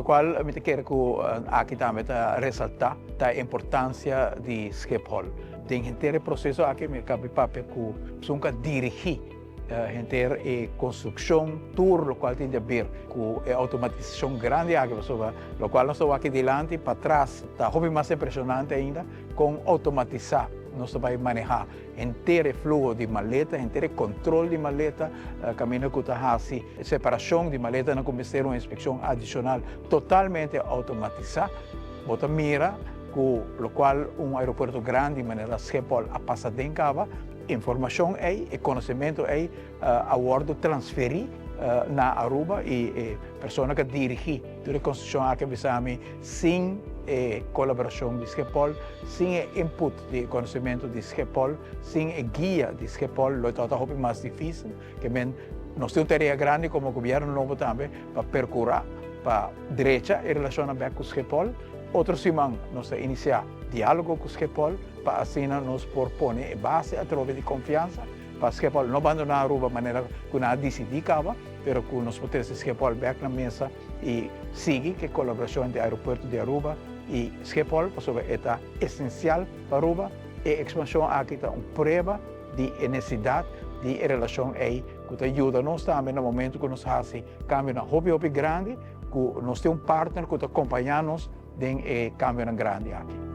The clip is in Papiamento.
Locual mi ta kere cu aki tambe ta resalta ta e importancia di Schiphol. Den henter e proceso aki mi a caba di papia cu esun cu a dirigi henter e construccion, tur locual tin di haber cu e automatisacion grandi aki, pasobra locual nos ta wak aki dilanti, patras ta hopi mas impresionante ainda con automatisa nos ta bay maneha henter e fluho di maleta, henter e control di maleta, caminda cu ta haci separacion di maletanan cu mester un inspeccion adicional totalmente automatisa. Bo ta mira cu locual un aeropuerto grandi manera Schiphol a pasa den caba, informacion ey, e conocemento ey a wordo transferi na Aruba y e persona cu a dirigi tur e construccion aki a bisa mi sin e colaboracion di Schiphol, sin e input di e conocemento di Schiphol, sin e guia di Schiphol lo e tabata hopi mas dificil. Ke men nos tin un tarea grandi como gobierno nobo tambe pa percura pa drecha e relacionnan bek cu Schiphol. Otro siman nos ta inicia dialogo cu Schiphol pa asina nos por pone e base atrobe di confiansa pa Schiphol no bandona Aruba manera cu nan a dicidi caba, pero cu nos por trece Schiphol bek na mesa y sigui cu e colaboracion entre Aeropuerto di Aruba y Schiphol pasobra e ta esencial pa Aruba. E expansion aki ta un prueba di e necesidad di e relacion ey cu ta yuda nos tambe na momento cu nos haci cambionan hopi hopi grandi cu nos tin un partner cu ta acompaña nos den e cambionan grandi aki.